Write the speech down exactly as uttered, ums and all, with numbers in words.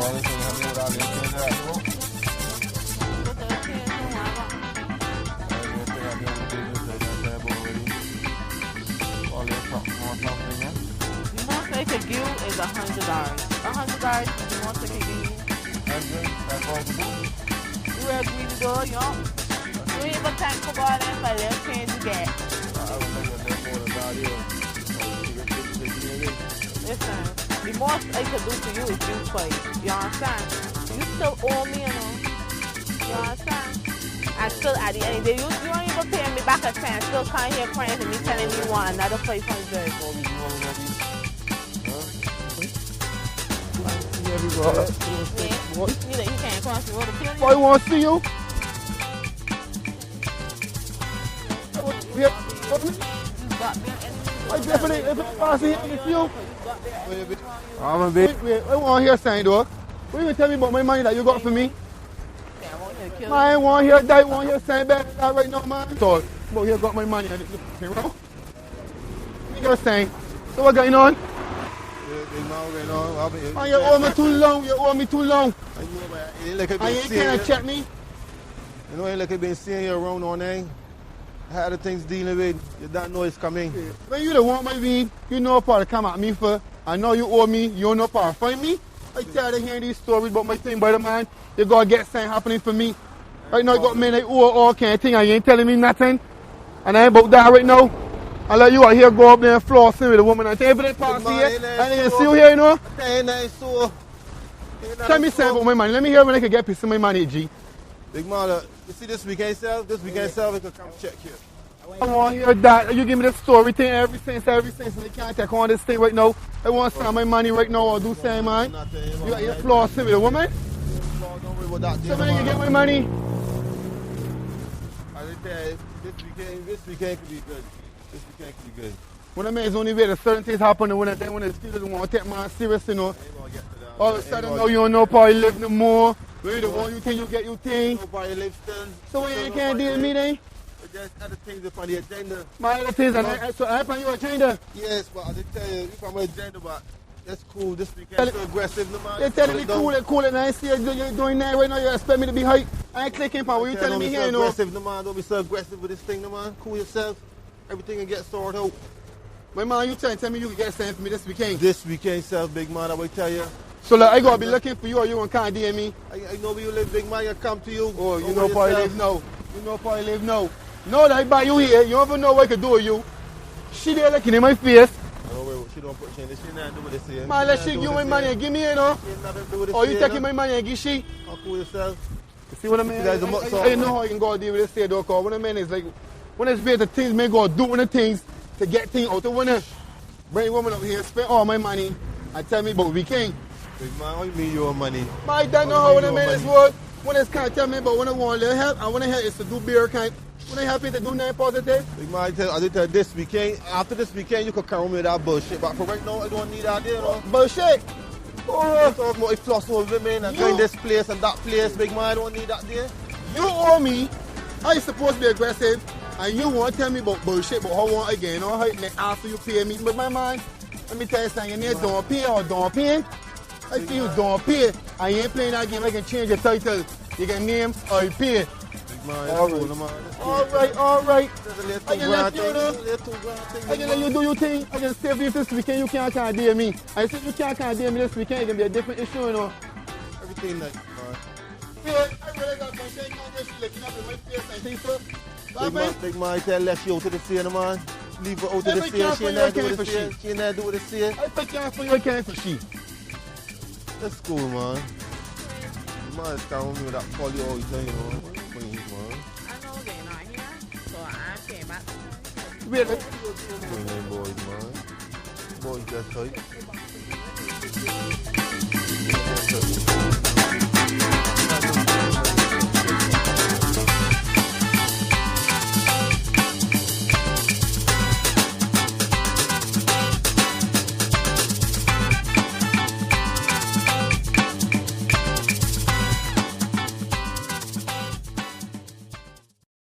The most I could give is a hundred dollars. A hundred dollars is the most I could give you. You agree to do it, you know? You ain't even thank for God and for left change you get. Listen, the most I could do for you is you fight. You understand? You still owe me, you know. You understand? I still, at the end of the day, you, you don't even pay me back a time. Still come here crying to me, telling me you want another five hundred. Yeah. You know, you can't cross the road and kill me. Boy, want to see you? Yeah. I definitely, if I see you, you. I'm a bit. Wait, wait, I want to hear something though. What you gonna tell me about my money that you got for me? I want to hear that, want to hear something back right now, man. So, but you got my money and it's wrong. You're saying, so what going on? Man, you owe me too long, you owe me too long. I know, but it like I've been And you seeing can't you. Check me. You know, it like I've been seeing you around all night. I had the things dealing with. You don't know it's coming. When you don't want my being, you know what to come at me for. I know you owe me, you know what to find me. I tired of hearing these stories about my thing, brother man. You gotta get something happening for me. Right now, you got men that owe all kind of thing and you ain't telling me nothing. And I ain't about that right now. I let you out here go up there and flossing with a woman and everything party here. And you see you here, you know? Tell me something about my money. Let me hear when I can get piece of my money, G. Big man, look, you see this weekend itself? This weekend itself, we could come check you. I want to hear that. You give me the story thing, everything, everything. So you can't take on this thing right now. I want some of my money right now or do something, man. You, you flossing with a woman? Don't worry about that. So when you get my money? I did tell you, this weekend, this weekend could be good. This weekend could be good. When a man is only where certain things happen, when a, then when a still doesn't want to take man serious, you know. All of a sudden, no, you don't know probably live no more. Where the one you think you get you thing. Nobody lives still. So when you can't deal with me then? But there's other things upon the agenda. My other things, and I, so I upon your agenda. Yes, but I did tell you, you from my agenda, but that's cool. This weekend so aggressive, no man. You're telling me cool and cool, and I see you, you're doing that right now. You expect me to be hype? I ain't clicking for what you telling me here, you know. Aggressive, no man. Don't be so aggressive with this thing, no man. Cool yourself. Everything can get sorted out. My man, you trying to tell me you can get something for me this weekend? This weekend, self, big man, I will tell you. So like, I gotta be looking for you or you gonna come D M me? I, I know where you live, big man, I come to you. Oh, you know where I live now. You know where I live now. No, that I buy you here, you don't even know what I could do with you. She there looking in my face. I don't worry, she don't put she in this. She nothing do with this here. Man, let she give me money and give me, you know. She nothing do with this. Or you taking my money and give she? Don't fool yourself. You see what I mean? I, I, I know how you can go deal with this here, though, 'cause when a man is like, when it's better things, may go do when the things to get things out of when I bring woman up here, spend all my money, and tell me about weekend. Big man, what you mean your money? But I don't know how when a man is what, when it's can't tell me about when I want a little help, I want to help is to do beer kind. When I happy to do nothing positive. Big man, I tell, I did tell this weekend, after this weekend, you could come with that bullshit, but for right now, I don't need that, you know. Bullshit! Oh. Talk about it floss over women and going this place and that place. Big man, I don't need that there. You owe me. I supposed to be aggressive, and you want to tell me about bullshit, but how want again? Or how it after you pay me? But my man, let me tell you something. You need don't pay or don't pay. I see you don't pay, and you ain't playing that game. I can change your title. You can name I pay. Big man, all right, all right. I can let you know. I can let you do your thing. I can stay with you this weekend. You can't, can't deal me. I said you can't, can't deal me this weekend. It can be a different issue, you know. Everything nice, man. Yeah, I really got my thing on this. Looking up in my face, I think so. Big man, big man, I tell left you out of the scene, man. Leave her out of the scene. She ain't do with the scene. She ain't do with the scene. I pick you up for your cancer, she. That's cool, man. Man, it's coming with that poly all the time, you know. What are you playing, man? I know they're not here, so I came back to them. Wait, wait. Boys, man. Boys, just like.